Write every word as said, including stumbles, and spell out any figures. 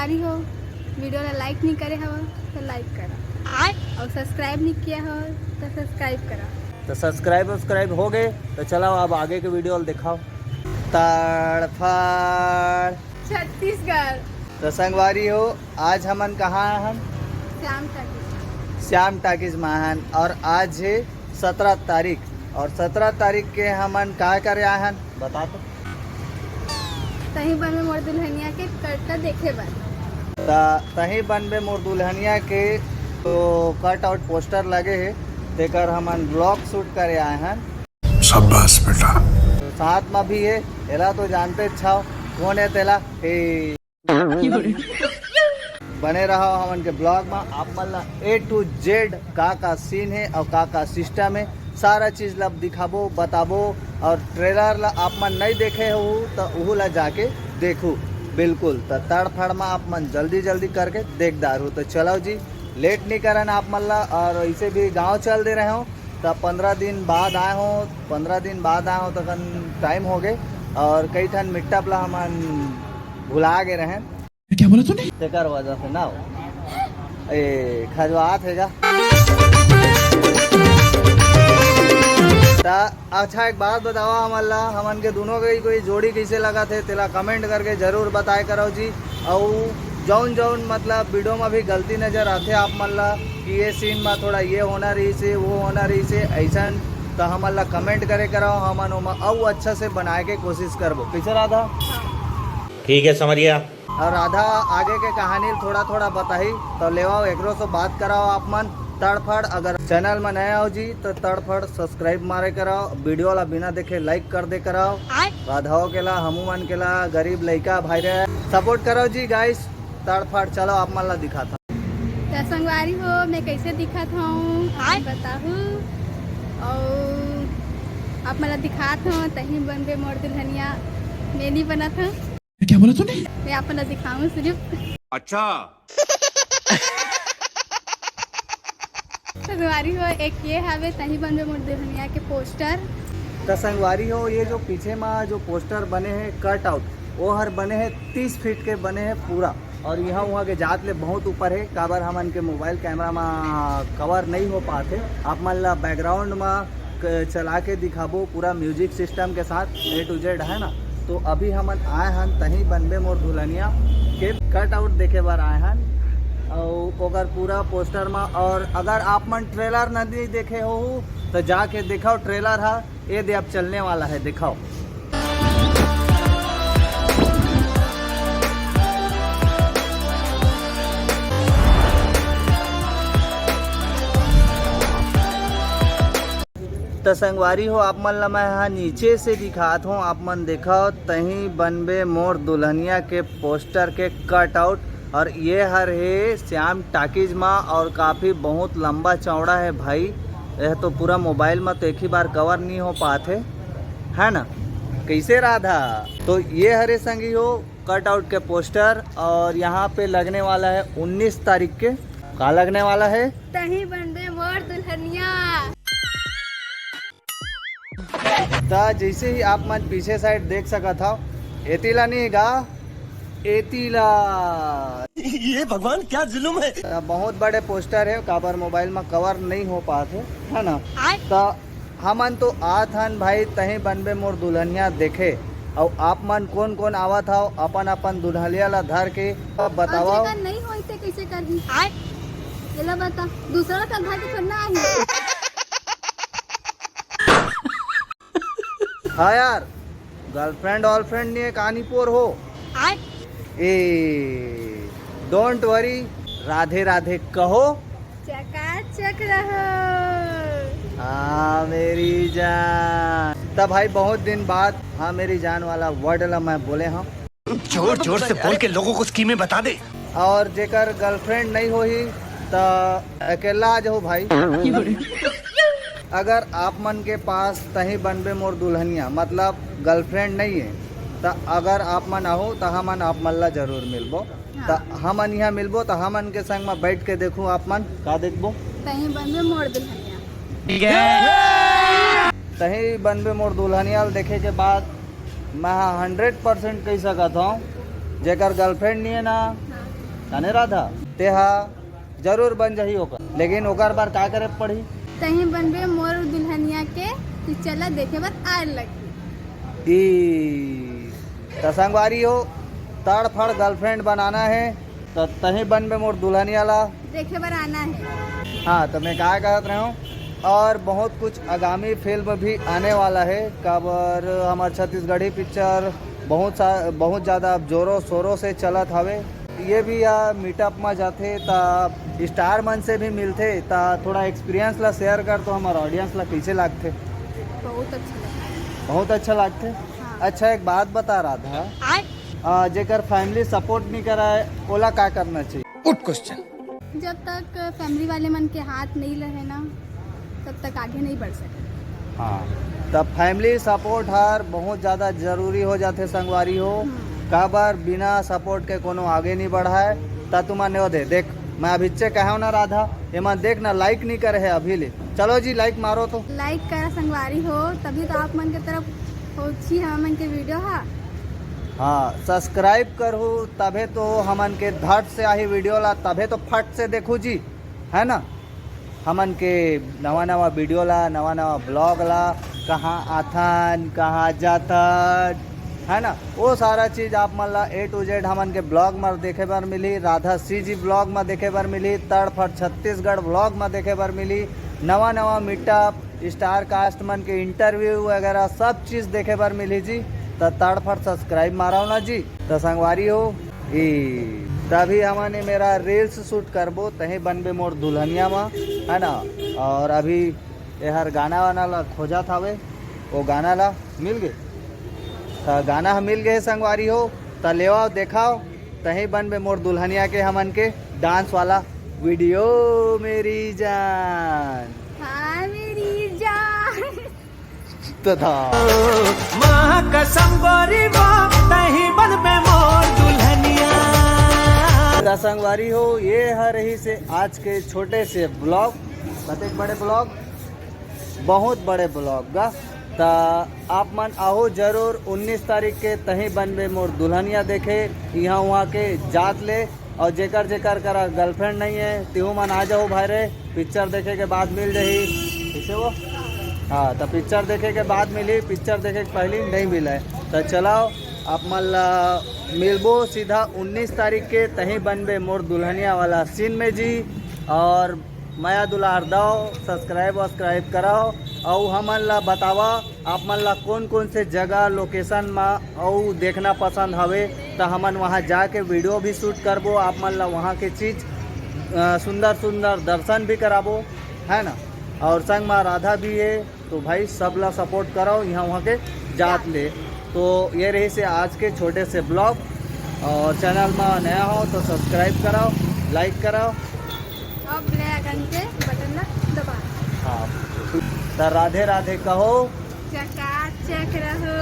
अरे हो, वीडियो ला लाइक नहीं करे हवा तो लाइक करा, और सब्सक्राइब नहीं किया हो तो सब्सक्राइब करा। तो सब्सक्राइब वब्सक्राइब हो गए, तो चलाओ अब आगे के वीडियो ला दिखाओ। तड़फड़। छत्तीसगढ़। तो संगवारी हो, आज हमन कहाँ आए हन? श्याम टाकीज। श्याम टाकीज में आए हन, और आज है सत्रह तारीख, और सत्रह तारीख के हमन का करे आए हन, बता तो। तहीं बनबे मोर दुल्हनिया के कट ला देखे बर। त तहीं बनबे मोर दुल्हनिया के तो कट आउट पोस्टर लगे हे, तेकर हमन ब्लॉग शूट करे आए हन। शाबाश बेटा। तो साथ में भी है, एला तो जानते छाओ कौन है तेला। ए। बने रहो हमन के ब्लॉग में, आप मन ला ए टू जेड का का सीन है और का का सिस्टम है, सारा चीज ला दिखाबो, बताबो। और ट्रेलर ला आप मन नहीं देखे हो तो उहू ला जाके देखू। बिल्कुल, तो तड़फड़ में आप मन जल्दी जल्दी करके देख डारू। तो चलो जी, लेट नहीं करन आप मन ला, और ऐसे भी गाँव चल दे रहे हो, तो पंद्रह दिन बाद आए हो, पंद्रह दिन बाद आए हो तो कन टाइम हो गए, और कई ठन मिट्टप ला हमन भुला गए रहें। क्या बोला तूने? तेकर वजह से ना हो। ए, खजवात है जा। ता अच्छा, एक बात बतावा हमन ला, हमन के दोनों के कोई जोड़ी कैसे लगा थे, तेला कमेंट करके जरूर बताए करो जी। अउ जौन जौन मतलब वीडियो में भी गलती नजर आथे आप मन ला कि ये सीन में थोड़ा ये होना रही से, वो होना रही से, ऐसा तो हमन ला कमेंट करे करो, हमन ओमा अउ अच्छा से बनाए के कोशिश करबो। कैसे राधा? ठीक है समरिया। और राधा आगे के कहानी थोड़ा थोड़ा बताही, तो लेवाओ एकरो से बात कराओ आप मन। तड़फड़ अगर चैनल में नया हो जी तो तड़फड़ सब्सक्राइब मारे कराओ, वीडियो ला बिना देखे लाइक कर दे कराओ। राधाओ के ला, हमू मन के ला, गरीब लइका भाई रे, सपोर्ट कराओ जी गाइस। तड़फड़ चलो आप मन ला दिखाता। त संगवारी हो, मैं कैसे दिखत हूँ बताहू, और आप मन ला दिखात हूँ। तहीं बनबे मोर दुल्हनिया, मैं नहीं बनत हूँ। क्या बोला तूने? मैं आप मन ला दिखाऊँ सिर्फ। अच्छा। संगवारी हो, एक ये हवे तहीं बनबे मोर दुल्हनिया के पोस्टर। त संगवारी हो, ये जो पीछे मा जो पोस्टर बने हैं कट आउट, वो हर बने हैं तीस फीट के बने हैं पूरा। और यहाँ वहाँ के जात ले बहुत ऊपर है, काबर हमन के मोबाइल कैमरा मा कवर नहीं हो पाते। आप मन ला बैकग्राउंड मा क-, चला के दिखाबो पूरा म्यूजिक सिस्टम के साथ, ए टू जेड है ना। तो अभी हमन आए हन तहीं बनबे मोर दुल्हनिया के कट आउट देखे बर आए हन, और ओकर पूरा पोस्टर मा। और अगर आप मन ट्रेलर नहीं देखे हो तो जाके दिखाओ ट्रेलर हा, ये दे अब चलने वाला है, दिखाओ। त संगवारी हो, आप मन ला मैं हा नीचे से दिखात हूँ, आप मन देखो, तहीं बनबे मोर दुल्हनिया के पोस्टर के कट आउट। और ये हर हे श्याम टाकीज मा, और काफी बहुत लंबा चौड़ा है भाई। यह तो पूरा मोबाइल मा तो एक ही बार कवर नहीं हो पात है, है ना? कैसे राधा? तो ये हरे संगी हो कट आउट के पोस्टर, और यहाँ पे लगने वाला है उन्नीस तारीख के। का लगने वाला है? तहीं बनबे मोर दुल्हनिया। त जैसे ही आप मन पीछे साइड देख सकत हव, एतीला नहीं गा, एतीला। ये भगवान, क्या जुल्म है। त बहुत बड़े पोस्टर है, काबर मोबाइल में कवर नहीं हो पात है, है ना? आय। त हमन तो आत हन भाई, तहीं बनबे मोर दुल्हनिया देखे। अउ आप मन कोन कोन आवत हव अपन अपन दुल्हनिया ला धर के, बतावव। जेकर नहीं होई ते कैसे करही? आय। एला बता, दूसरा का धर के थोड़ा ना आही। हाँ यार, गर्लफ्रेंड वर्लफ्रेंड नहीं है, कहानी पोर हो। आय। ए, डोंट वरी, राधे राधे कहो। चकाचक रहो। हाँ मेरी जान। तब भाई बहुत दिन बाद हाँ मेरी जान वाला वर्ड ला मैं बोले हूँ। जोर जोर से बोल के लोगों को स्कीमें बता दे। और जेकर गर्लफ्रेंड नहीं होही त अकेला आ जाओ भाई। अगर आप मन के पास तहीं बनबे मोर दुल्हनिया, मतलब गर्लफ्रेंड नहीं है, त अगर आप मन आहो त हमन आप मन ला जरूर मिलबो। हाँ। त हमन यहाँ मिलबो त हमन के संग में बैठ के देखो आप मन का देखबो। तहीं बनबे मोर दुल्हनिया। ठीक है। तहीं बनबे मोर दुल्हनिया ल देखे के बाद मैं हंड्रेड परसेंट कह सकत हूँ, जेकर गर्लफ्रेंड नहीं है ना, हाँ। जाने राधा, तेहा जरूर बन जाही ओकर, लेकिन ओकर बर का करे पड़ही? तहीं बनबे मोर दुल्हनिया के पिक्चर ला देखे बर आए लगही। ई त संगवारी हो, तड़फड़ गर्लफ्रेंड बनाना है त तहीं बनबे मोर दुल्हनिया ला। देखे बर आना है। हाँ, तो मैं का कहत रहे हूँ, और बहुत कुछ आगामी फिल्म भी आने वाला है, काबर हमार छत्तीसगढ़ी पिक्चर बहुत सा, बहुत ज़्यादा अब जोरों शोरों से चलत हवे। ये भी या मीटअप में जाथे त स्टार मन से भी मिलथे, त थोड़ा एक्सपीरियंस ला शेयर कर, तो हमार ऑडियंस ला कैसे लागथे? बहुत अच्छा लगा। बहुत अच्छा लागथे। हाँ। अच्छा, एक बात बता राधा, आ, जेकर फैमिली सपोर्ट नहीं करा है, ओला का करना चाहिए? गुड क्वेश्चन। जब तक फैमिली वाले मन के हाथ नहीं रहे ना, तब तक आगे नहीं बढ़ सकते। हाँ, तब फैमिली सपोर्ट हर बहुत ज़्यादा जरूरी हो जाथे संगवारी हो। हम्म। काबर बिना सपोर्ट के कोनो आगे नहीं बढ़ाए। त तुमन ने दे देख, मैं अभिच्चे कहे ना राधा, एमन देख ना लाइक नहीं करे है अभी ले। चलो जी, लाइक मारो तो। लाइक करा संगवारी हो, तभी तो आप मन के तरफ पहुँची हम मन के वीडियो हा। हाँ, सब्सक्राइब करहू, तभे तो हमन के धट से आही वीडियो ला, तभे तो फट से देखू जी, है ना? हमन के नवा नवा वीडियो ला, नवा नवा ब्लॉग ला, कहाँ आथन, कहाँ जाथन, है ना, वो सारा चीज आप मन ला ए टू जेड हमन के ब्लॉग में देखे बर मिली, राधा सी जी ब्लॉग में देखे बर मिली, तड़फड़ छत्तीसगढ़ ब्लॉग में देखे बर मिली, नवा नवा मीटअप, स्टार कास्ट मन के इंटरव्यू वगैरह सब चीज देखे बर मिली जी। त तड़फड़ सब्सक्राइब मारव ना जी। त संगवारी हो, ई, तभी हमन ए मेरा रील्स शूट करबो, तहीं बनबे मोर दुल्हनिया मा, है ना? और अभी एहर गाना वाना ला खोजत हवे, वो गाना ला मिल गे, त गाना ह मिल गे संगवारी हो, त लेवाओ देखाओ, तहीं बनबे मोर दुल्हनिया के हमन के डांस वाला वीडियो। मेरी जान, हाँ मेरी जान। तथा माँ कसम गोरी बा, तहीं बनबे मोर दुल्हनिया। त संगवारी हो, ये ह रही से आज के छोटे से ब्लॉग, कतेक बड़े ब्लॉग, बहुत बड़े ब्लॉग गा। त आप मन आहो जरूर उन्नीस तारीख के, तहीं बनबे मोर दुल्हनिया देखे, इहाँ उहाँ के जात ले। और जेकर जेकर करा गर्लफ्रेंड नहीं है, तिहू मन आ जाओ भाई रे, पिक्चर देखे के बाद मिल जाही। कैसे वो? हाँ, तो पिक्चर देखे के बाद मिली, पिक्चर देखे के पहली नहीं मिले। तो चलाओ, आप मन ला मिलबो सीधा उन्नीस तारीख के, तहीं बनबे मोर दुल्हनिया वाला सीन में जी। और मया दुलार दव, सब्सक्राइब वब्सक्राइब कराओ, अउ हमन ला बतावा आप मन ला कोन कोन से जगह लोकेशन मा अउ देखना पसंद हवे, त हमन वहाँ जाके वीडियो भी शूट करबो, आप मन ला वहाँ के चीज, अ, सुंदर सुंदर दर्शन भी कराबो, है ना। और संग मा राधा भी है, तो भाई सब ला सपोर्ट कराओ यहाँ वहाँ के जात ले। तो ये रही से आज के छोटे से ब्लॉग, और चैनल मा नया हो तो सब्सक्राइब कराओ, लाइक कराओ। और बेल आइकन के बटन ला दबा। हाँ, तो राधे राधे कहो। चकाचक रहो।